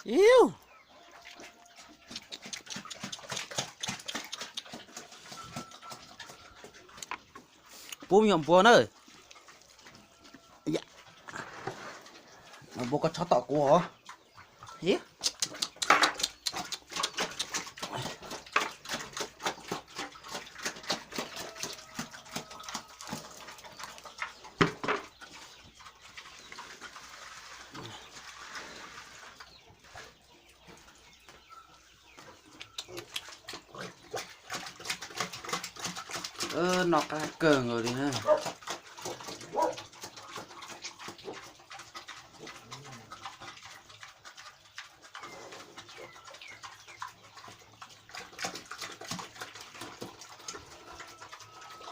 Iu, pub me nyuam npua na. Npua koj txhob tom kuv os. Noj qab kawg nkaus li na.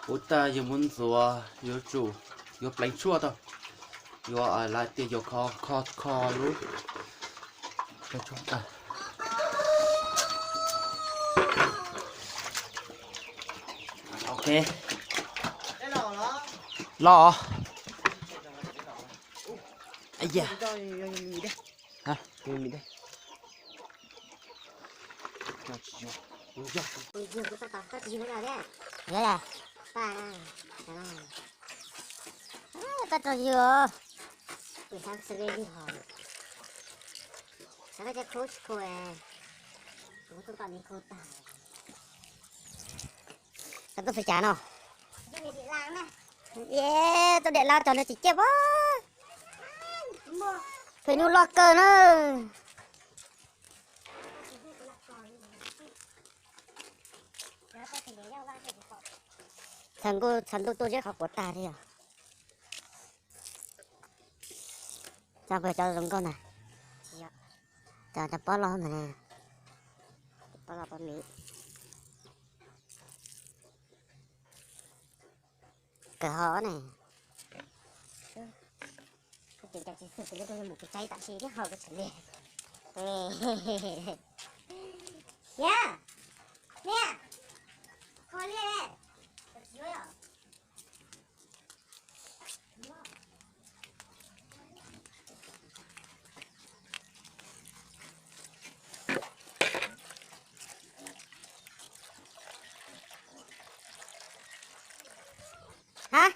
Ua tag yuav muab ntxuav, yuav tsum, yuav pleev tshuaj tau, yuav lawv tias yuav kho kho kho lub. Ok, los. Koj tau yug. Tau tuaj xav cas no. Ye, tuaj dam laj cov no tsis ciaj pab. Phem nyuj loj kawg na. Txhawm ntuj tuaj zeb qhov quav tag li os. Txog pem cov zoo nkauj ntag. Cov pob loj ntag. Pob loj pob me. Kawg ho ne. Mus kuv tsaib tam sim thiab ho kuv tseem li. Niam, niam, kho liaj. Hab,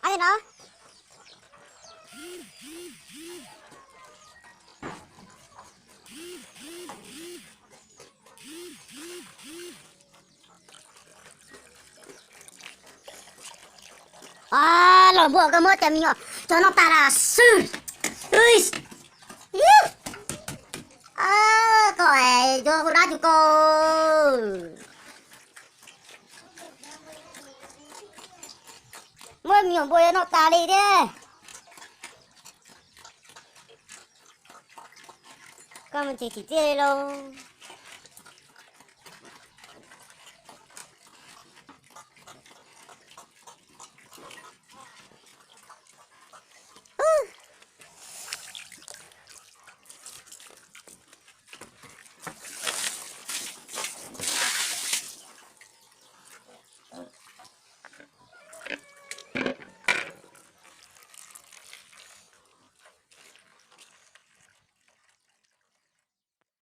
ab li no. Los npua koj muab cov me nyuam cov no tas lam swb. Koj yuav hu dab tsi koj. Muab me nyuam npua yuav noj tas li thiab. Koj mus tsev tsim txiaj li lauj.